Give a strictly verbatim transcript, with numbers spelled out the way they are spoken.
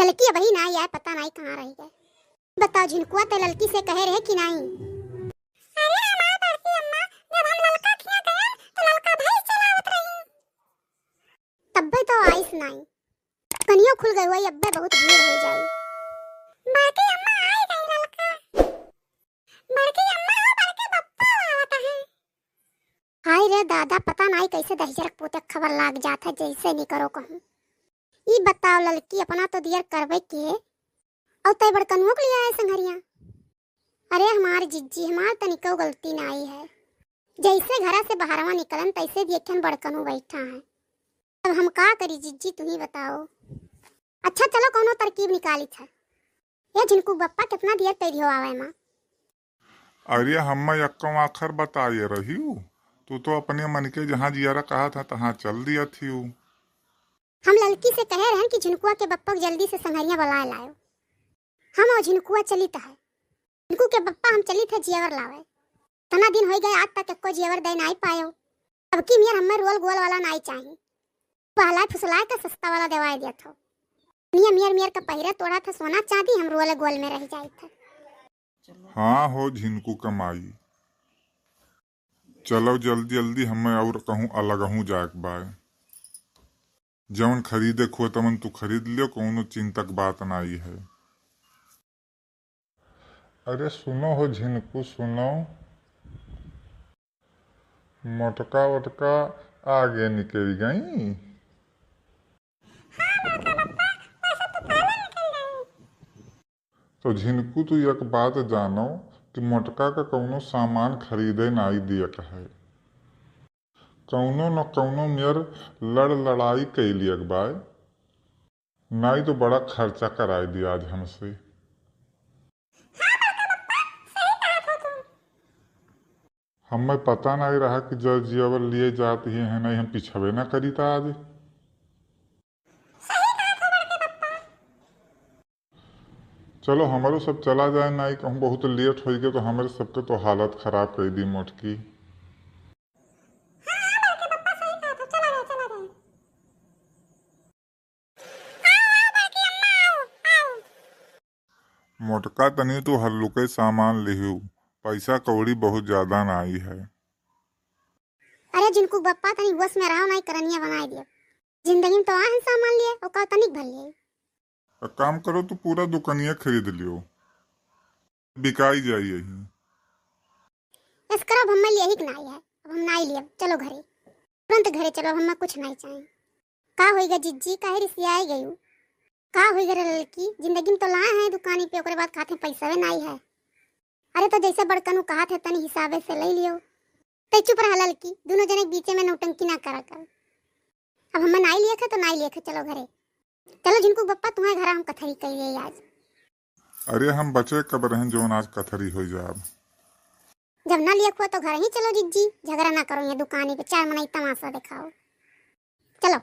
ललकी अबही नाई आए, पता नाई कहाँ रहि गए। बताओ झिनकुआ, तै ललकी से कहे रहे कि नाई? अरे हमार बड़की अम्मा, जब हम ललका खिया गए तो ललका भैंस चलावत रही। तब्बे तो आइस नाई। कनियो खुल गए हुआ, अब्बे बहुत भीड़ हो जाई। बड़की अम्मा आई गई ललका। बड़की अम्मा हो, बड़के बप्पा आवत है। हाय रे दादा, पता नाई कैसे दहिजरक पोते खबर लाग जात है, जैसे नहीं करो कहूँ। ई बताओ ललकी, अपना तो दियर करबे के, और तय बड़कनुओ के लिए आए संघरिया। अरे हमार जिज्जी, हमार तनिको गलती नाई है। जैसे घरा से बाहरवा निकलन तैसे देखेन बड़कनू बैठा है। अब हम का करी जिज्जी, तू ही बताओ। अच्छा चलो कौनो तरकीब निकाली था। ये झिनकू बप्पा कितना दियर तैरी हो आवे माँ। अरे हम्मा यक्को आखर बताए रही हूँ, तू तो अपने मन के जहाँ जियारा कहा था तहाँ चल दिया थी। हम ललकी से कहे रहन कि झिनकुआ के बप्पा के जल्दी से संघरिया बुलाए लायो। हम और झिनकुआ चलित है। झिनकू के बप्पा हम चलित है जियावर लावे। तना दिन होई गए आज तक एको जियावर दे नाई पायो। अब की मियर हमें रोल गोल वाला नाई चाही। बहलाए फुसलाए का सस्ता वाला देवाए दिया थो। निया मियर मियर का पहिरा तोड़ा था सोना चांदी हम रोल गोल में रह जाए थे। हाँ हो झिनकू कमाई। चलो जल्दी जल्दी हमें और कहूँ अलगहूँ जाए के बाय। जवन खरीदे खुआ तवन तू खरीद लियो, कौनो चिंता के बात नाई है। अरे सुनो हो झिनकू, सुनो, मोटका वोटका आगे निकल गई। तो झिनकू तू एक बात जानो कि मोटका का कौनो सामान खरीदे नाई दियक है। कौनो न कौनो मेर लड़ लड़ाई कैलियक बाय, नाई तो बड़ा खर्चा कराई दिया आज हमसे। हमें पता नाई रहा कि जर जियावर लिए जात ही है, नाई हम पिछवे ना करी था आज। चलो हमरो सब चला जाए, नाई कहूँ बहुत लेट होई गए तो हमरे सबके तो हालत खराब कर दी मोटकी। मोटका तनी तू हल्लुके सामान लिहू, पैसा कौड़ी बहुत ज्यादा नाई है। अरे झिनकू बप्पा तनी बस में रहो, नाई करनिया बनाई दियो। जिंदगी में तो आहन सामान लिए, ओका तनिक भर लिए। एक काम करो तू पूरा दुकनिया खरीद लियो, बिकाई जाई यही। एस करो, अब हमें लिए ही के नाई है, अब हम नाई लिए, चलो घरे, तुरंत घरे चलो, अब हमें कुछ नाई चाहिए। का होइगा जिज्जी, काहे रिसियाए गयू? का होइगा रे ललकी, जिंदगी में तो लाए हैं दुकानी पे, ओकरे बाद खाते पैसा भी नाई है। अरे तो जैसे बड़कनू कहा थे तनी हिसाबे से ले लियो। तै चुप रहा ललकी, दोनों जने के बीचे में नौटंकी ना करा कर। अब हमें नाई लियक है तो नाई लियक है, चलो घरे। चलो झिनकू बप्पा तुम्हारे घर हम कथरी कह रहे आज। अरे हम बचे कब रहन जौन आज कथरी हो जाब। जब ना लियक हुआ तो घर ही चलो जिज्जी, झगड़ा ना करो ये दुकानी पे, चार मनई तमाशा दिखाओ। चलो।